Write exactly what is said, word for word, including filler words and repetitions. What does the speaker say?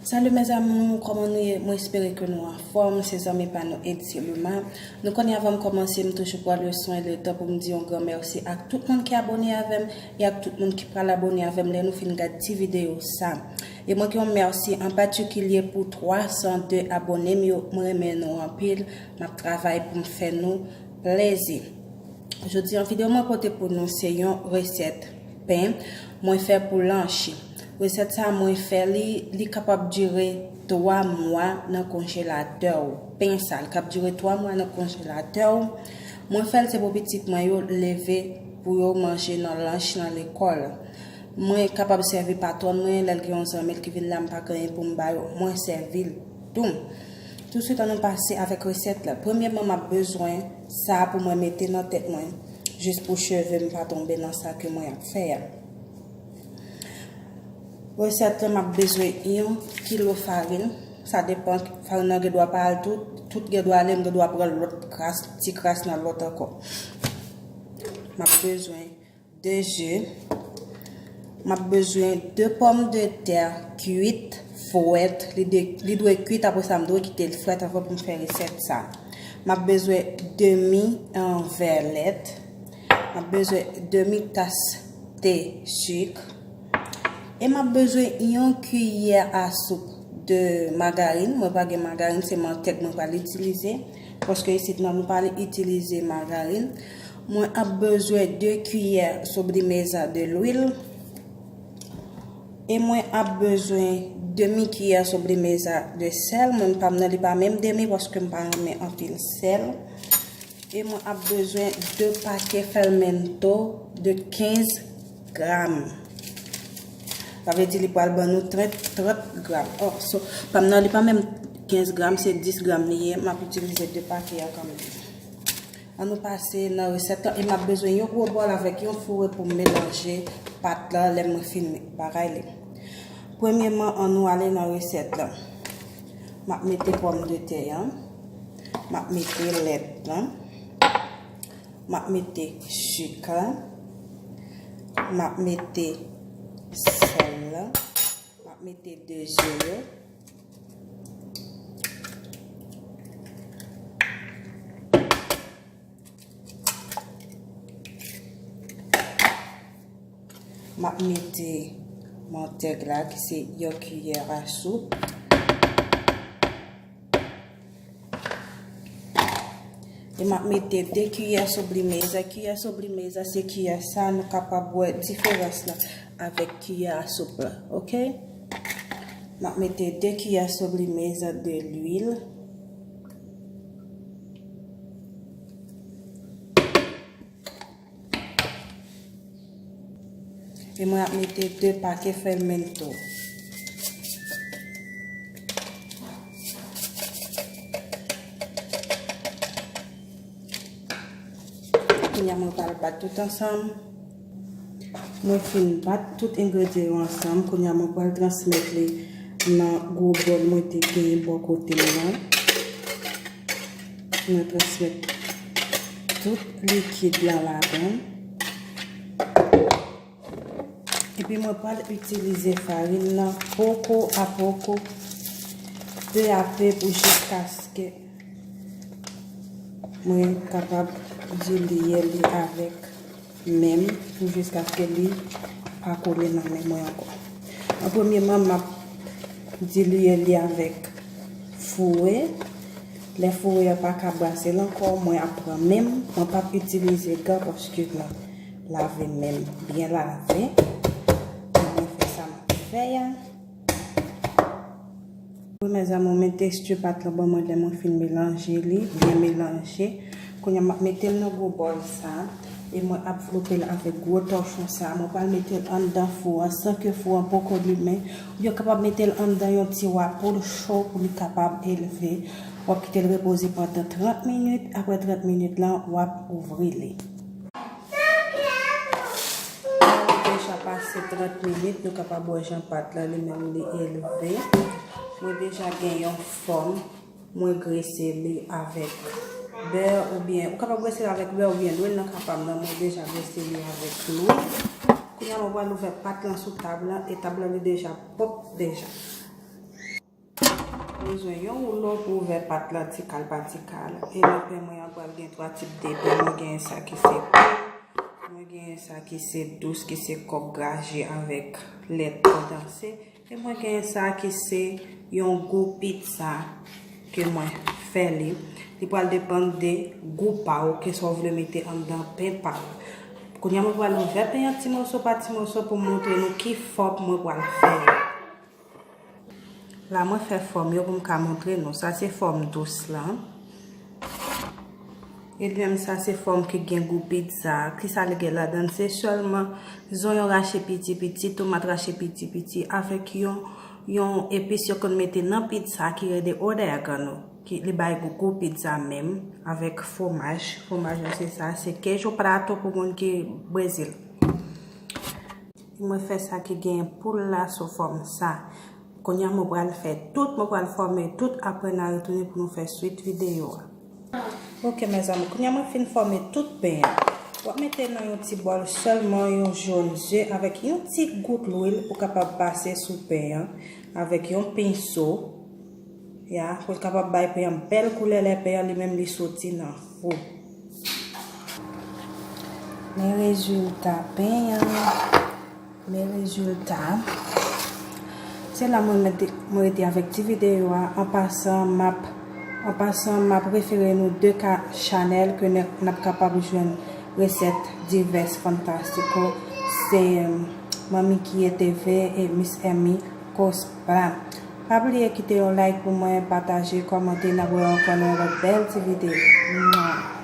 Salut mes amours, kòman nou ye? Mwen espere ke nou anfòm, se zanmi pa nou Eddy Luma. Nou konnen avan m kòmanse, m toujou pran le swen e le tan pou m di yon gran mèsi ak tout moun ki abone avè m e ak tout moun ki pral abone avè m lè nou fin gad ti videyo sa. E mwen gen yon mèsi an patikilye pou twa san de abone m yo, mwen renmen nou anpil, m ap travay pou m fè nou plezi. Jodi an videyo mwen pote pou nou se yon resèt pen mwen fè pou lanchi. Resèt sa mwen fè li, li kapab dire twa mwa nan konjelatè w. Pen sa, li kab dire twa mwa nan konjelatè w. Mwen fè l se pou pitit mwen yo leve pou yo manje nan lanch nan lekòl. Mwen kapab sèvi patwòn mwen, lè l gen yon zanmi l ki vin la, m pa gen anyen pou m ba yo, mwen sèvi l tou. Touswit, ann nou pase avèk resèt la. Premyèman, m ap bezwen sa pou mwen mete nan tèt mwen, jis pou cheve m pa tonbe nan sa ke mwen ap fè a. Resèt la, m ap bezwen yon kilo farin. Sa depan, farin nan gen dwa pa al tout, tout gen dwa ale, m gen dwa pran lòt kras, ti kras nan lòt ankò. M ap bezwen de je. M ap bezwen de pòmdetè kwit, frèt. Li de, li dwe kwit, apre sa, m dwe kite l frèt avan pou m fè resèt sa. M ap bezwen demi, an, vè lèt. M ap bezwen demi tas te sik. E m ap bezwen yon kiyè a soup de magarin. Mwen pa gen magarin, se mantèg mwen pral itilize. Paske isit nan nou pa itilize magarin. Mwen ap bezwen de kiyè sobremesa de lwil. E mwen ap bezwen demi kiyè sobremesa de sèl. Mwen pa m nan li pa menm demi paske m pa renmen anpil sèl. E mwen ap bezwen de pake fermento de kenz gram. Sa vle di li pral ban nou trant, trant gram. Oh, so, pa m nan li pa menm kenz gram, se dis gram li ye. M ap itilize de pake a kanmenm. Ann nou pase nan resèt la. E m ap bezwen yon gwo bòl avèk yon foure pou m melanje pat la lè mwen fin bagay li. Premyèman, ann nou ale nan resèt la. M ap mete pòmdetè an. M ap mete lèt lan. M ap mete sik la. M ap mete sèl la. M ap mete de je yo. M ap mete mantèg la, ki se yon kiyè a soup. E m ap mete de kiyè sobremesa. Kiyè sobremesa, se kiyè sa, nou kapab wè diferans lan avèk kiyè a soup la, oke? M ap mete de kiyè sobremesa de lwil. E mwen ap mete de pake fermento. Kounye a mwen pral bat tout ansanm. Mwen fin bat tout engredyan yo ansanm. Kounye a mwen pral transmèt li nan gwo bòl mwen te genyen bò kote m nan. Mwen transmèt tout likid la ladan. Epi mwen pral itilize farin nan poko a poko, pe a pe pou jiskaske mwen kapab dilye li avèk men m pou jiskaske li pa kole nan men mwen ankò. An premyeman, m ap dilye li avèk foure. Lè foure a pa ka brase l ankò, mwen ap pran men m. Mwen p ap itilize gan paske m lave men m byen lave. Mwen fè sa m ap fè a. Wi, mezanmi, men teksti pat lan ban mwen lè mwen fin melanje li, byen melanje. Kounye a, m ap mete l nan gwo bòl sa, e mwen ap vlope l avèk gwo tòchon sa. Mwen pral mete l anndan fou an, san ke fou an poko limen. Ou kapab mete l anndan yon tiwa pou l cho, pou li kapab elve. W ap kite l repoze pandan trant minit. Apre trant minit lan, w ap ouvri li. Deja pase trant minit, nou kapab wè jan pat lan li menm li elve. Mwen deja gen yon fòm, mwen grese li avèk bè oubyen, ou kapab grese li avèk bè oubyen lwil nan ka pa m nan, mwen deja grese li avèk lwil. Kounye a mwen pral ouvè pat lan sou tab lan, e tab lan li deja pwòp deja. Bezwen yon woulo pou ouvè pat la ti kal pa ti kal. E nan pen mwen an pral gen twa tip de pen. Mwen gen sa ki se pou, mwen gen sa ki se dous, ki se kòk graje avèk lèt kondanse. E mwen gen sa ki se yon gou pizza ke mwen fè li. Li pral depann de gou pa w, ke sa w vle mete anndan pen pa w. Kounye a mwen pral ouvè pen an ti moso pa ti moso pou m montre nou ki fòm mwen pral fè yo. La mwen fè fòm yo pou m ka montre nou. Sa se fòm dous lan. E li menm sa se fòm ki gen gou pizza. Kisa li gen ladan l? Se sèlman zonyon rache piti piti, tomat rache piti piti, avèk yon, yon epis yo konn mete nan pizza ki rele orégano. Ki, li bay gou, gou pizza menm, avèk fwomaj. Fwomaj yo se sa, se queijo prato pou moun ki Brezil. Mwen fè sa ki gen poul la sou fòm sa. Kounye a mwen pral fè tout, mwen pral fòme tout, apre n a retounen pou nou fè swit videyo a. Ok mezanmi, kounye a mwen fin fòme tout pen an. W ap mete nan yon ti bòl sèlman yon jòn ze avèk yon ti gout lwil ou kapab pase sou pen an avèk yon penso. Ya, pou l kapab bay pen an bèl koulè lè pen an li menm li soti nan fou. Men rezilta pen an. Men rezilta. Se la mwen mete, mwen rete avèk ti videyo a. An pasan, m ap, an pasan, m ap refere nou de ka chanèl ke n, n ap kapab jwenn resèt divès fantastiko. Se, um, Manmi Kiye T V e Miss Emmy Cospa. Pa bliye kite yon like pou mwen, pataje, kòmante, n ap wè ankò nan yon lòt bèl ti videyo. Mwa.